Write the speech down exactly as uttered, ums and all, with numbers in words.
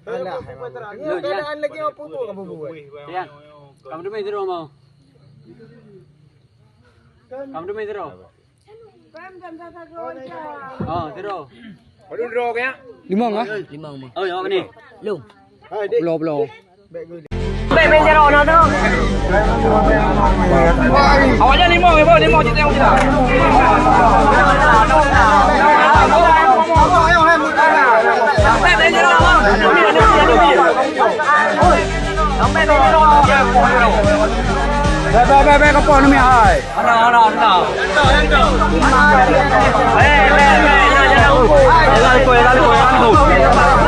Alah, keadaan lagi apa-apa kamu buat? Ya. Kamu demi terus mau. Kamu demi terus. Oh, terus. Limong ah? Limong. Oh, ya ni. Lom. Bloe, bloe. Awaknyan limong, limong, limong, cit tengok cit. Bèk, bèk, bèk, bèk, kapok nami hai. Ana, ana, ana. Eh, eh, eh, eh, eh. Jalan ko, jalan ko, jalan ko.